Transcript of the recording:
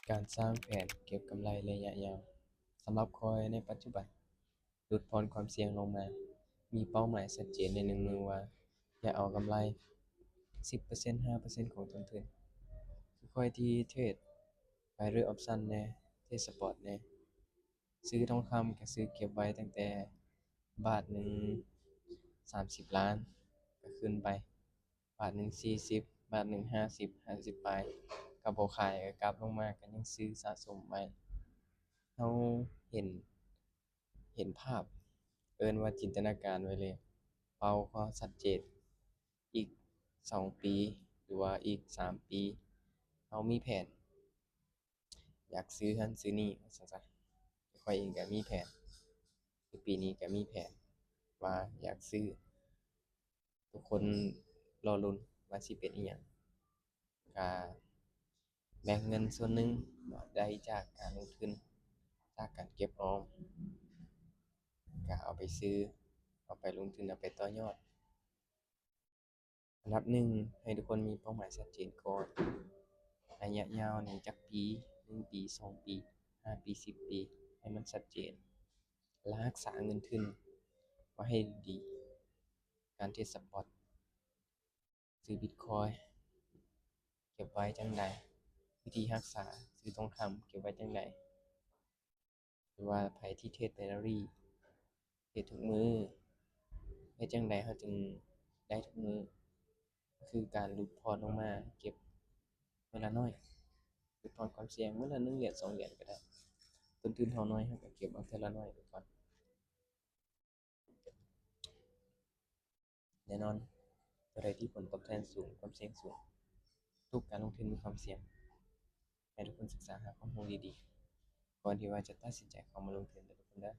ການສ້າງແຜນເກັບກຳໄລໄລຍະຍາວ. ສຳລັບຂ້ອຍໃນປັດຈຸບັນ, ຫຼຸດຜ່ອນຄວາມສ່ຽງລົງມາ, ມີເປົ້າໝາຍຊັດເຈນໃນໜຶ່ງມື້ວ່າ ຢາກເອົາກຳໄລສິບເປີເຊັນ ຫ້າເປີເຊັນຂອງຕົ້ນທຶນ. ຄືຂ້ອຍທີ່ເທຣດ buy option ແດ່, ເທຣດ spot ແດ່, ຊື້ທອງຄຳກໍຊື້ເກັບໄວ້ຕັ້ງແຕ່ບາດໜຶ່ງສາມສິບລ້ານ ກໍຂຶ້ນໄປ ບາດໜຶ່ງສີ່ສິບ, ບາດໜຶ່ງຫ້າສິບ, ຫ້າສິບປາຍ ກໍບໍ່ຂາຍ, ກໍກັບລົງມາ ກໍຍັງຊື້ສະສົມໄວ້. ເຮົາເຫັນ ເຫັນພາບ, ເອີ້ນວ່າຈິນຕະນາການໄວ້ເລີຍ, ເປົ້າກໍຊັດເຈນ. ອີກສອງປີ ຫຼືວ່າອີກສາມປີ ເຮົາມີແຜນ ຢາກຊື້ຫັ້ນຊື້ນີ້ ວ່າຊັ້ນຊະ. ຂ້ອຍເອງກໍມີແຜນ, ຄືປີນີ້ກໍມີແຜນວ່າຢາກຊື້. ທຸກຄົນລໍລຸ້ນວ່າຊິເປັນອີ່ຫຍັງ. ກະແບ່ງເງິນສ່ວນໜຶ່ງເນາະ ໄດ້ຈາກການລົງທຶນ, ຈາກການເກັບອອມ, ກະເອົາໄປຊື້, ເອົາໄປລົງທຶນ, ເອົາໄປຕໍ່ຍອດ. ອັນດັບໜຶ່ງ, ໃຫ້ທຸກຄົນມີເປົ້າໝາຍຊັດເຈນກ່ອນ. ໄລຍະຍາວນີ້ຈັກປີ? ໜຶ່ງປີ, ສອງປີ, ຫ້າປີ, ສິບປີ, ໃຫ້ມັນຊັດເຈນ. ແລະ ຮັກສາເງິນທຶນໄວ້ໃຫ້ດີ. ການເທຣດສະປອດ, ຊື້ບິດຄອຍເກັບໄວ້ຈັ່ງໃດ? ວິທີຮັກສາ, ຊື້ທອງຄຳເກັບໄວ້ຈັ່ງໃດ? ຫຼືວ່າໃຜທີ່ເທຣດໄບນາຣີ ເທຣດທຸກມື້, ເຮັດຈັ່ງໃດເຮົາຈຶ່ງໄດ້ທຸກມື້? ກໍຄືການຫຼຸດຜ່ອນລົງມາເກັບມື້ລະໜ້ອຍ, ຫຼຸດຜ່ອນຄວາມສ່ຽງມື້ລະໜຶ່ງຫຼຽນ ສອງຫຼຽນກໍໄດ້. ຕົ້ນທຶນເຮົາໜ້ອຍ ເຮົາກໍເກັບເອົາເທື່ອລະໜ້ອຍໄປກ່ອນ. ແນ່ນອນ, ຕົວໃດທີ່ຜົນຕອບແທນສູງ, ຄວາມສ່ຽງສູງ, ທຸກການລົງທຶນມີຄວາມສ່ຽງ. ໃຫ້ທຸກຄົນສຶກສາຫາຄວາມຮູ້ດີໆ ກ່ອນທີ່ວ່າຈະຕັດສິນໃຈເຂົ້າມາລົງທຶນເດີທຸກຄົນເດີ.